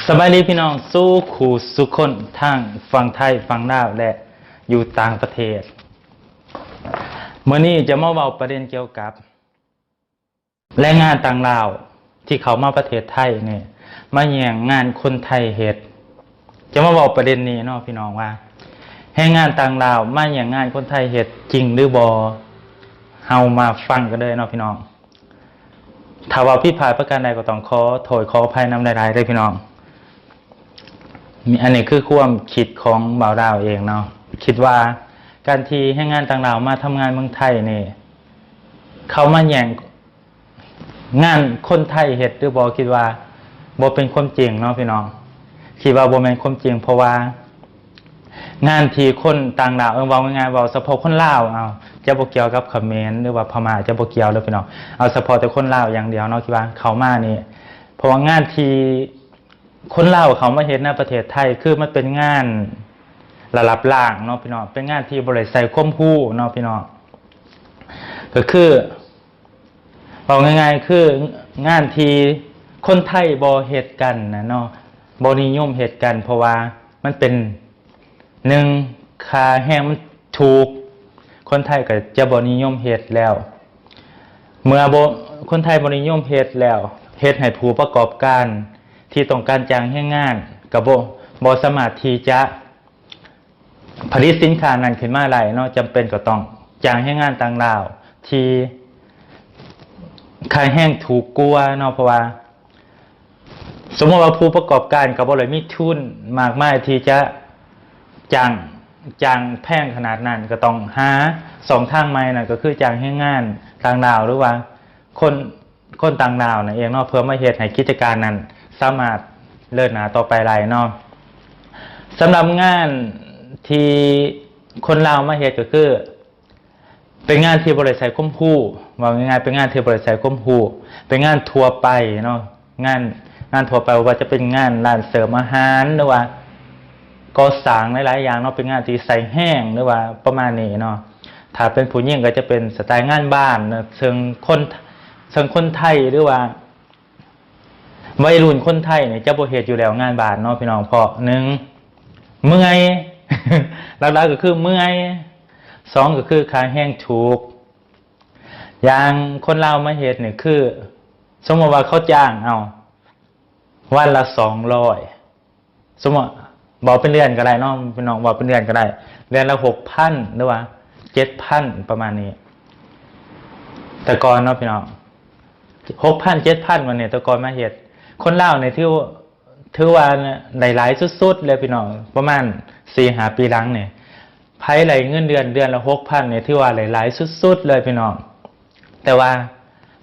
ສະບາຍດີພີ່ນ້ອງສູ່ຄູ່ສູ່ຄົນ ທັງຝັ່ງໄທ ຝັ່ງລາວ ແລະ ຢູ່ຕ່າງປະເທດ. ມື້ນີ້ຈະມາເວົ້າປະເດັນກ່ຽວກັບແຮງງານຕ່າງດ້າວທີ່ເຂົ້າມາປະເທດໄທນີ້ ມາແຍ່ງງານຄົນໄທເຮັດ. ຈະມາເວົ້າປະເດັນນີ້ເນາະພີ່ນ້ອງ ວ່າແຮງງານຕ່າງດ້າວມາແຍ່ງງານຄົນໄທເຮັດຈິງຫຼືບໍ່? ເຮົາມາຟັງກັນເລີຍເນາະພີ່ນ້ອງ. ຖ້າເວົ້າຜິດພາດປະການໃດກໍຕ້ອງຂໍໂທດຂໍອະໄພນຳຫຼາຍໆເດີພີ່ນ້ອງ. ອັນນີ້ຄືຄວາມຄິດຂອງບ່າວດາວເອງເນາະ, ຄິດວ່າການທີ່ແຮງງານຕ່າງດ້າວມາທຳງານເມືອງໄທນີ້ ເຂົາມາແຍ່ງງານຄົນໄທເຮັດຫຼືບໍ່ ຄິດວ່າບໍ່ເປັນຄວາມຈິງເນາະພີ່ນ້ອງ, ຄິດວ່າບໍ່ແມ່ນຄວາມຈິງ ເພາະວ່າ ງານທີ່ຄົນຕ່າງດ້າວ ເອີ ເວົ້າງ່າຍໆ ເວົ້າສະເພາະຄົນລາວ ເອົາ ຈະບໍ່ກ່ຽວກັບຂະເໝນ ຫຼືວ່າພະມ້າ ຈະບໍ່ກ່ຽວເດີພີ່ນ້ອງ, ເອົາສະເພາະແຕ່ຄົນລາວຢ່າງດຽວເນາະ ທີ່ວ່າເຂົ້າມານີ້ ເພາະວ່າງານທີ່ຄົນລາວເຂົ້າມາເຮັດໃນປະເທດໄທ ຄືມັນເປັນງານລະດັບລ່າງເນາະພີ່ນ້ອງ, ເປັນງານທີ່ບໍ່ໄດ້ໃຊ້ຄວາມຮູ້ເນາະພີ່ນ້ອງ, ກໍຄື ເວົ້າງ່າຍໆ ຄືງານທີ່ຄົນໄທບໍ່ເຮັດກັນນະເນາະ, ບໍ່ນິຍົມເຮັດກັນ ເພາະວ່າມັນເປັນ ໜຶ່ງ ຄ່າແຮງມັນຖືກ, ຄົນໄທກໍຈະບໍ່ນິຍົມເຮັດແລ້ວ. ເມື່ອບໍ່ ຄົນໄທບໍ່ນິຍົມເຮັດແລ້ວ ເຮັດໃຫ້ຜູ້ປະກອບການທີ່ຕ້ອງການຈ້າງແຮງງານ ກໍບໍ່ ບໍ່ສາມາດທີ່ຈະ ຜະລິດສິນຄ້ານັ້ນຂຶ້ນມາໄດ້ເນາະ, ຈຳເປັນກໍຕ້ອງຈ້າງແຮງງານຕ່າງດ້າວທີ່ຄ່າແຮງຖືກກວ່າເນາະ, ເພາະວ່າສົມມຸດວ່າຜູ້ປະກອບການກໍບໍ່ໄດ້ມີທຶນມາກມາຍທີ່ຈະຈ້າງ ຈ້າງແພງຂະໜາດນັ້ນ, ກໍຕ້ອງຫາຊ່ອງທາງໃໝ່, ນັ້ນກໍຄືຈ້າງແຮງງານຕ່າງດ້າວ ຫຼືວ່າຄົນ ຄົນຕ່າງດ້າວນັ້ນເອງເນາະ, ເພື່ອມາເຮັດໃຫ້ກິດຈະການນັ້ນສາມາດເດີນໜ້າຕໍ່ໄປໄດ້ເນາະ. ສຳລັບງານທີ່ຄົນລາວມາເຮັດກໍຄື ເປັນງານທີ່ບໍ່ໄດ້ໃຊ້ຄວາມຮູ້, ເວົ້າງ່າຍໆ ເປັນງານທີ່ບໍ່ໄດ້ໃຊ້ຄວາມຮູ້, ເປັນງານທົ່ວໄປເນາະ, ງານ ງານທົ່ວໄປ ບໍ່ວ່າຈະເປັນງານຮ້ານເສີມອາຫານ ຫຼືວ່າກໍ່ສ້າງຫຼາຍໆຢ່າງເນາະ, ເປັນງານທີ່ໃຊ້ແຮງ ຫຼືວ່າປະມານນີ້ເນາະ. ຖ້າເປັນຜູ້ຍິງກໍຈະເປັນສະໄຕງານບ້ານເນາະ, ເຊິ່ງຄົນ ເຊິ່ງຄົນໄທ ຫຼືວ່າໄວລຸ້ນຄົນໄທນີ້ຈະບໍ່ເຮັດຢູ່ແລ້ວງານບ້ານເນາະພີ່ນ້ອງ, ເພາະ ໜຶ່ງ ເມື່ອຍ, ຫຼັກໆກໍຄືເມື່ອຍ, ສອງ ກໍຄືຄ່າແຮງຖືກ. ຢ່າງຄົນລາວມາເຮັດນີ້ ຄືສົມມຸດວ່າເຂົາຈ້າງເອົາວັນລະສອງຮ້ອຍ, ສົມມຸດເວົ້າເປັນເດືອນກໍໄດ້ເນາະພີ່ນ້ອງ, ເວົ້າເປັນເດືອນກໍໄດ້, ເດືອນລະຫົກພັນ ຫຼືວ່າເຈັດພັນ ປະມານນີ້. ແຕ່ກ່ອນເນາະພີ່ນ້ອງ ຫົກພັນ ເຈັດພັນ ວ່ານີ້ ແຕ່ກ່ອນມາເຮັດ, ຄົນລາວນີ້ຖື ຖືວ່າໄດ້ຫຼາຍສຸດໆເລີຍພີ່ນ້ອງ, ປະມານສີ່ຫ້າປີຫຼັງນີ້ ໃຜໄດ້ເງິນເດືອນເດືອນລະຫົກພັນນີ້ ຖືວ່າໄດ້ຫຼາຍສຸດໆເລີຍພີ່ນ້ອງ. ແຕ່ວ່າ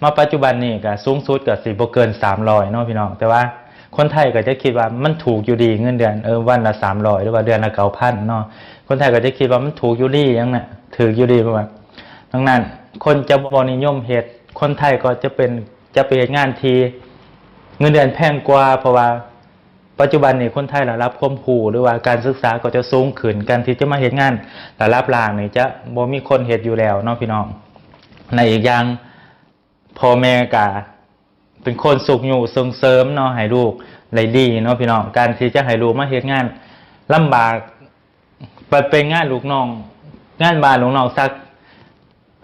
ມາປັດຈຸບັນນີ້ກໍສູງສຸດກໍຊິບໍ່ເກີນສາມຮ້ອຍເນາະພີ່ນ້ອງ, ແຕ່ວ່າຄົນໄທກໍຈະຄິດວ່າມັນຖືກຢູ່ດີ, ເງິນເດືອນ ເອີ ວັນລະສາມຮ້ອຍ ຫຼືວ່າເດືອນລະເກົ້າພັນເນາະ, ຄົນໄທກໍຈະຄິດວ່າມັນຖືກຢູ່ດີຫຍັງນະ, ຖືກຢູ່ດີ ເພາະວ່າ ດັ່ງນັ້ນ ຄົນຈະບໍ່ນິຍົມເຮັດ, ຄົນໄທກໍຈະເປັນ ຈະໄປເຮັດງານທີ່ເງິນເດືອນແພງກວ່າ, ເພາະວ່າ ປັດຈຸບັນນີ້ຄົນໄທລະດັບຄວາມຮູ້ ຫຼືວ່າການສຶກສາກໍຈະສູງຂຶ້ນ, ການທີ່ຈະມາເຮັດງານລະດັບລ່າງນີ້ຈະບໍ່ມີຄົນເຮັດຢູ່ແລ້ວເນາະພີ່ນ້ອງ. ແລະ ອີກຢ່າງ ພໍ່ແມ່ກະເປັນຄົນຊຸກຍູ້ສົ່ງເສີມເນາະ ໃຫ້ລູກໄດ້ດີເນາະພີ່ນ້ອງ, ການທີ່ຈະໃຫ້ລູກມາເຮັດງານລຳບາກ ໄປເປັນງານລູກນ້ອງ ງານບ້ານລູກນ້ອງ ຊັກ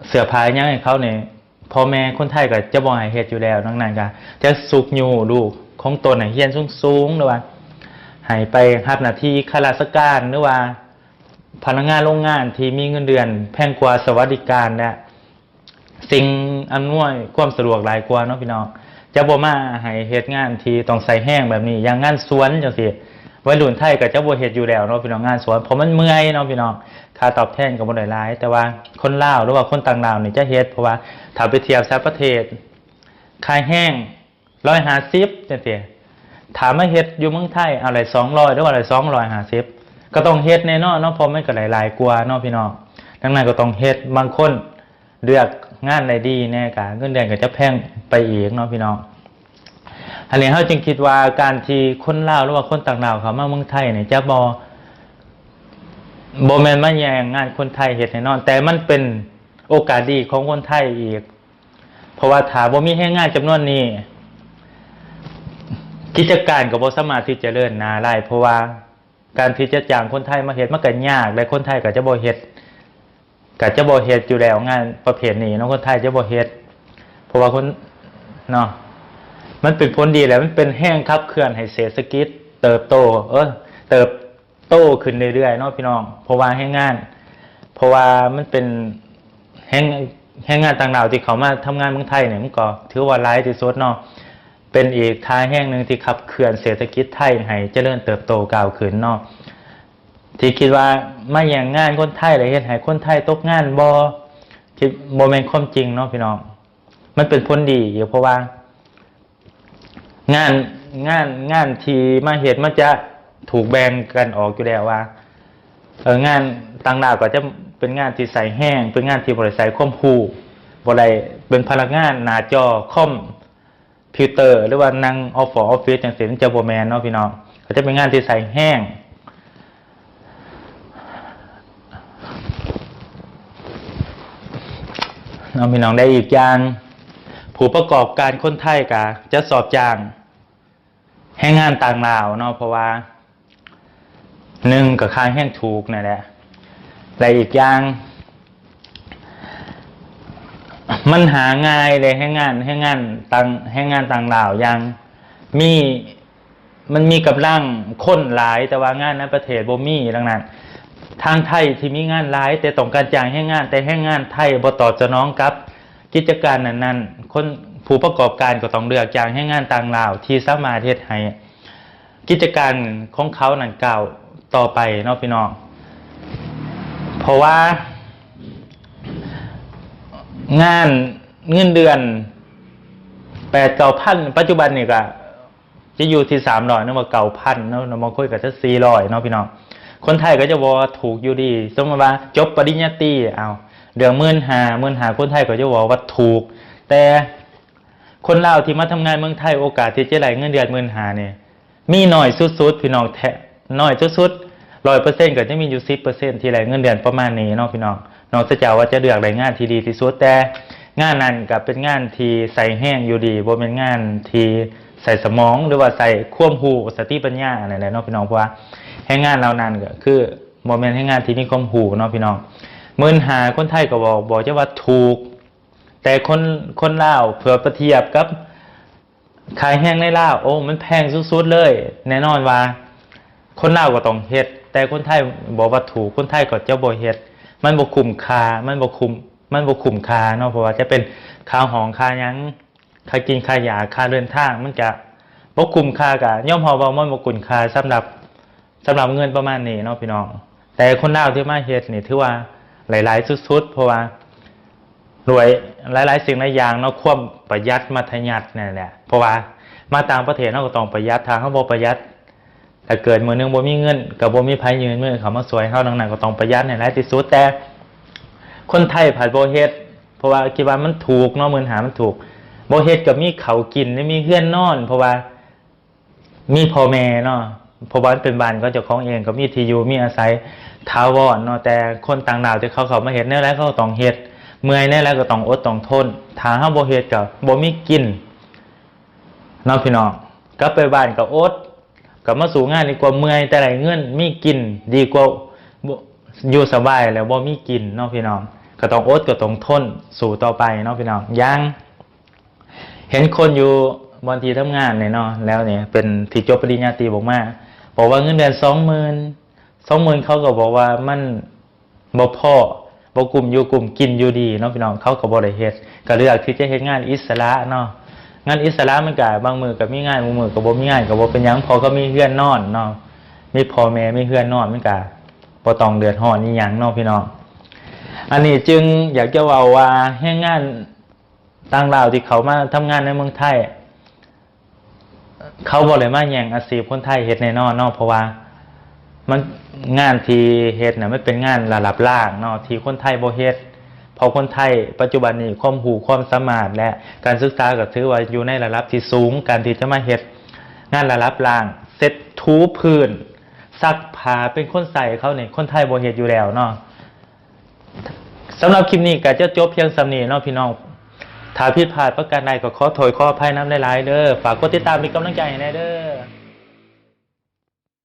ເສື້ອຜ້າຫຍັງໃຫ້ເຂົານີ້ ພໍ່ແມ່ຄົນໄທກໍຈະບໍ່ໃຫ້ເຮັດຢູ່ແລ້ວ. ດັ່ງນັ້ນກໍຈະຊຸກຍູ້ລູກຂອງຕົນໃຫ້ຮຽນສູງໆ ຫຼືວ່າໃຫ້ໄປຮັບໜ້າທີ່ຂ້າລາຊະການ ຫຼືວ່າພະນັກງານໂຮງງານທີ່ມີເງິນເດືອນແພງກວ່າ, ສະຫວັດດີການ ແລະ ສິ່ງອຳນວຍຄວາມສະດວກຫຼາຍກວ່າເນາະພີ່ນ້ອງ. ຈະບໍ່ມາໃຫ້ເຮັດງານທີ່ຕ້ອງໃຊ້ແຮງແບບນີ້ ຢ່າງງານສວນຈັ່ງຊີ້ ໄວລຸ້ນໄທກໍຈະບໍ່ເຮັດຢູ່ແລ້ວເນາະພີ່ນ້ອງ, ງານສວນ ເພາະມັນເມື່ອຍເນາະພີ່ນ້ອງ, ຄ່າຕອບແທນກໍບໍ່ໄດ້ຫຼາຍ. ແຕ່ວ່າຄົນລາວ ຫຼືວ່າຄົນຕ່າງດ້າວນີ້ຈະເຮັດ, ເພາະວ່າຖ້າໄປທຽບໃສ່ປະເທດ ຄ່າແຮງ ຮ້ອຍຫ້າສິບຈັ່ງຊີ້ ຖ້າມາເຮັດຢູ່ເມືອງໄທ ເອົາໄດ້ສອງຮ້ອຍ ຫຼືວ່າໄດ້ສອງຮ້ອຍຫ້າສິບ ກໍຕ້ອງເຮັດແນ່ນອນເນາະ, ເພາະມັນກໍໄດ້ຫຼາຍກວ່າເນາະພີ່ນ້ອງ. ດັ່ງນັ້ນກໍຕ້ອງເຮັດ, ບາງຄົນເລືອກງານໄດ້ດີແນ່ ກະເງິນເດືອນກໍຈະແພງໄປອີກເນາະພີ່ນ້ອງ. ອັນນີ້ເຮົາຈຶ່ງຄິດວ່າ ການທີ່ຄົນລາວ ຫຼືວ່າຄົນຕ່າງດ້າວເຂົ້າມາເມືອງໄທນີ້ ຈະບໍ່ ບໍ່ແມ່ນມາແຍ່ງງານຄົນໄທເຮັດແນ່ນອນ, ແຕ່ມັນເປັນໂອກາດດີຂອງຄົນໄທອີກ. ເພາະວ່າຖ້າບໍ່ມີແຮງງານຈຳນວນນີ້, ກິດຈະການກໍບໍ່ສາມາດທີ່ຈະເລີນໜ້າໄດ້ ເພາະວ່າການທີ່ຈະຈ້າງຄົນໄທມາເຮັດ ມັນກໍຍາກ ແລະ ຄົນໄທກໍຈະບໍ່ເຮັດ ກໍຈະບໍ່ເຮັດຢູ່ແລ້ວ ງານປະເພດນີ້ເນາະ ຄົນໄທຈະບໍ່ເຮັດ ເພາະວ່າຄົນ ເນາະ ມັນເປັນຜົນດີ ແລະ ມັນເປັນແຮງຂັບເຄື່ອນໃຫ້ເສດຖະກິດເຕີບໂຕ ເອີ ເຕີບ ໂຕຂຶ້ນເລື້ອຍໆເນາະພີ່ນ້ອງ ເພາະວ່າແຮງງານ ເພາະວ່າມັນເປັນແຮງ ແຮງງານຕ່າງດ້າວທີ່ເຂົ້າມາທຳງານເມືອງໄທນີ້ ມັນກໍຖືວ່າຫຼາຍທີ່ສຸດເນາະ ເປັນອີກທ່າແຮງໜຶ່ງທີ່ຂັບເຄື່ອນເສດຖະກິດໄທໃຫ້ຈະເລີນເຕີບໂຕກ້າວຂຶ້ນເນາະ ທີ່ຄິດວ່າມາແຍ່ງງານຄົນໄທ ແລະ ເຮັດໃຫ້ຄົນໄທຕົກງານ ບໍ່ ທີ່ບໍ່ແມ່ນຄວາມຈິງເນາະພີ່ນ້ອງ ມັນເປັນຜົນດີຢູ່ ເພາະວ່າ ງານ ງານ ງານທີ່ມາເຮັດ ມັນຈະຖືກແບ່ງກັນອອກຢູ່ແລ້ວວ່າ ເອີ ງານຕ່າງດ້າວກໍຈະເປັນງານທີ່ໃຊ້ແຮງ ເປັນງານທີ່ບໍ່ໄດ້ໃຊ້ຄວາມຮູ້ ບໍ່ໄດ້ເປັນພະນັກງານໜ້າຈໍຄອມພິວເຕີ ຫຼືວ່ານັ່ງອອຟ ອອຟຟິດຈັ່ງຊີ້ ມັນຈະບໍ່ແມ່ນເນາະພີ່ນ້ອງ ກໍຈະເປັນງານທີ່ໃຊ້ແຮງ ເນາະພີ່ນ້ອງ ແລະ ອີກຢ່າງ ຜູ້ປະກອບການຄົນໄທກໍຈະຊອບຈ້າງແຮງງານຕ່າງດ້າວເນາະ ເພາະວ່າ ໜຶ່ງກໍຄ່າແຮງຖືກນັ້ນແຫຼະ ແລະ ອີກຢ່າງ ມັນຫາງ່າຍເດ້ ແຮງງານ ແຮງງານຕ່າງ ແຮງງານຕ່າງດ້າວຢ່າງມີ ມັນມີກຳລັງຄົນຫຼາຍ ແຕ່ວ່າງານໃນປະເທດບໍ່ມີ. ດັ່ງນັ້ນ ທາງໄທທີ່ມີງານຫຼາຍ ແຕ່ຕ້ອງການຈ້າງແຮງງານ ແຕ່ແຮງງານໄທບໍ່ຕອບສະໜອງກັບກິດຈະການນັ້ນໆ ຄົນ ຜູ້ປະກອບການກໍຕ້ອງເລືອກຈ້າງແຮງງານຕ່າງດ້າວທີ່ສາມາດເຮັດໃຫ້ກິດຈະການຂອງເຂົານັ້ນກ້າວຕໍ່ໄປເນາະພີ່ນ້ອງ. ເພາະວ່າງານເງິນເດືອນແປດເກົ້າພັນ ປັດຈຸບັນນີ້ກະ ຈະຢູ່ທີ່ສາມຮ້ອຍ ຫຼືວ່າເກົ້າພັນເນາະ ບາງຄົນກໍຈະສີ່ຮ້ອຍເນາະພີ່ນ້ອງ. ຄົນໄທກໍຈະເວົ້າວ່າຖືກຢູ່ດີ ສົມມຸດວ່າຈົບປະລິນຍາຕີ ເອົາ ເດືອນໝື່ນຫ້າ ໝື່ນຫ້າ ຄົນໄທກໍຈະເວົ້າວ່າຖືກ ແຕ່ຄົນລາວທີ່ມາທຳງານເມືອງໄທ ໂອກາດທີ່ຈະໄດ້ເງິນເດືອນໝື່ນຫ້ານີ້ ມີໜ້ອຍສຸດໆ ພີ່ນ້ອງ ແທ້ ໜ້ອຍສຸດໆ ຮ້ອຍເປີເຊັນ ກໍຈະມີຢູ່ສິບເປີເຊັນ ທີ່ໄດ້ເງິນເດືອນປະມານນີ້ເນາະພີ່ນ້ອງ. ນອກເສຍຈາກວ່າຈະເລືອກໄດ້ງານທີ່ດີທີ່ສຸດ ແຕ່ງານນັ້ນກໍເປັນງານທີ່ໃຊ້ແຮງຢູ່ດີ ບໍ່ແມ່ນງານທີ່ໃຊ້ສະໝອງ ຫຼືວ່າໃຊ້ຄວາມຮູ້ສະຕິປັນຍານັ້ນແຫຼະເນາະພີ່ນ້ອງ. ເພາະວ່າແຮງງານເຫຼົ່ານັ້ນກໍຄືບໍ່ແມ່ນແຮງງານທີ່ມີຄວາມຮູ້ເນາະພີ່ນ້ອງ. ໝື່ນຫ້າ ຄົນໄທກໍບອກ ບອກຈະວ່າຖືກ ແຕ່ຄົນ ຄົນລາວ ເພື່ອໄປທຽບກັບ ຂາຍແຮງໃນລາວ ໂອ້ ມັນແພງສຸດໆເລີຍ. ແນ່ນອນວ່າຄົນລາວກໍຕ້ອງເຮັດ ແຕ່ຄົນໄທບອກວ່າຖືກ ຄົນໄທກໍຈະບໍ່ເຮັດ ມັນບໍ່ຄຸ້ມຄ່າ ມັນບໍ່ຄຸ້ມ ມັນບໍ່ຄຸ້ມຄ່າເນາະ. ເພາະວ່າຈະເປັນຄ່າຫ້ອງ ຄ່າຫຍັງ ຄ່າກິນ ຄ່າຢາ ຄ່າເດີນທາງ ມັນຈະບໍ່ຄຸ້ມຄ່າ. ກໍຍອມຮັບວ່າມັນບໍ່ຄຸ້ມຄ່າສຳລັບ ສຳລັບເງິນປະມານນີ້ເນາະພີ່ນ້ອງ. ແຕ່ຄົນລາວທີ່ມາເຮັດນີ້ຖືວ່າຫຼາຍໆສຸດໆ ເພາະວ່າດ້ວຍຫຼາຍໆສິ່ງຫຼາຍຢ່າງເນາະ ຄວາມປະຢັດມັດທະຍັດນັ້ນແຫຼະ. ເພາະວ່າມາຕ່າງປະເທດເຮົາກໍຕ້ອງປະຢັດ ຖ້າເຮົາບໍ່ປະຢັດ ຖ້າເກີດມື້ໜຶ່ງບໍ່ມີເງິນ ກໍບໍ່ມີໃຜຍື່ນມືເຂົ້າມາຊ່ວຍເຮົາ. ດັ່ງນັ້ນກໍຕ້ອງປະຢັດໃຫ້ຫຼາຍທີ່ສຸດ ແຕ່ຄົນໄທພັດບໍ່ເຮັດ ເພາະວ່າຄິດວ່າມັນຖືກເນາະ ໝື່ນຫ້າ ມັນຖືກ ບໍ່ເຮັດກໍມີເຂົ້າກິນ ໄດ້ມີເຮືອນນອນ ເພາະວ່າ ມີພໍ່ແມ່ເນາະ ເພາະວ່າມັນເປັນບ້ານຂອງເຈົ້າຂອງເອງ ກໍມີທີ່ຢູ່ມີອາໄສຖາວອນເນາະ. ແຕ່ຄົນຕ່າງດ້າວທີ່ເຂົາເຂົ້າມາເຮັດ ແນວໃດເຂົາກໍຕ້ອງເຮັດ ເມື່ອຍແນວໃດກໍຕ້ອງອົດຕ້ອງທົນ. ຖ້າເຮົາບໍ່ເຮັດກໍບໍ່ມີກິນເນາະພີ່ນ້ອງ. ກັບໄປບ້ານກໍອົດ ກັບມາສູ້ງານດີກວ່າເມື່ອຍແຕ່ໄດ້ເງິນ ມີກິນ ດີກວ່າຢູ່ສະບາຍແລ້ວບໍ່ມີກິນເນາະພີ່ນ້ອງ. ກໍຕ້ອງອົດ ກໍຕ້ອງທົນ ສູ້ຕໍ່ໄປເນາະພີ່ນ້ອງ. ຢ່າງ ເຫັນຄົນຢູ່ບ່ອນທີ່ທຳງານນີ້ເນາະ ແລ້ວນີ້ເປັນທີ່ຈົບປະລິນຍາຕີອອກມາ ບອກວ່າເງິນເດືອນສອງໝື່ນ ສອງໝື່ນ ເຂົາກໍບອກວ່າມັນບໍ່ພໍ ບໍ່ກຸ້ມຢູ່ກຸ້ມກິນຢູ່ດີເນາະພີ່ນ້ອງ. ເຂົາກໍບໍ່ໄດ້ເຮັດ ກໍເລືອກທີ່ຈະເຮັດງານອິດສະຫຼະເນາະ. ງານອິດສະຫຼະມັນກໍບາງມື້ກໍມີງານ ບາງມື້ກໍບໍ່ມີງານ ກໍບໍ່ເປັນຫຍັງ ເພາະເຂົາມີເຮືອນນອນເນາະ ມີພໍ່ແມ່ ມີເຮືອນນອນ ມັນກໍບໍ່ຕ້ອງເດືອດຮ້ອນອີ່ຫຍັງເນາະພີ່ນ້ອງ. ອັນນີ້ຈຶ່ງຢາກຈະເວົ້າວ່າແຮງງານ ຕ່າງດ້າວທີ່ເຂົ້າມາທຳງານໃນເມືອງໄທ ເຂົາບໍ່ໄດ້ມາແຍ່ງອາຊີບຄົນໄທເຮັດແນ່ນອນເນາະ ເພາະວ່າມັນ ງານທີ່ເຮັດນະ ມັນເປັນງານລະດັບລ່າງເນາະ ທີ່ຄົນໄທບໍ່ເຮັດ ເພາະຄົນໄທປັດຈຸບັນນີ້ ຄວາມຮູ້ຄວາມສາມາດ ແລະ ການສຶກສາກໍຖືວ່າຢູ່ໃນລະດັບທີ່ສູງ ການທີ່ຈະມາເຮັດງານລະດັບລ່າງ ເຊັດຖູພື້ນ ຊັກຜ້າ ເປັນຄົນໃຊ້ເຂົານີ້ ຄົນໄທບໍ່ເຮັດຢູ່ແລ້ວເນາະ. ສຳລັບຄລິບນີ້ກໍຈະຈົບພຽງສ່ຳນີ້ເນາະພີ່ນ້ອງ. ຖ້າຜິດພາດປະການໃດກໍຂໍໂທດຂໍອະໄພນຳຫຼາຍໆເດີ້. ຝາກກົດຕິດຕາມເປັນກຳລັງໃຈໃຫ້ແດ່ເດີ້.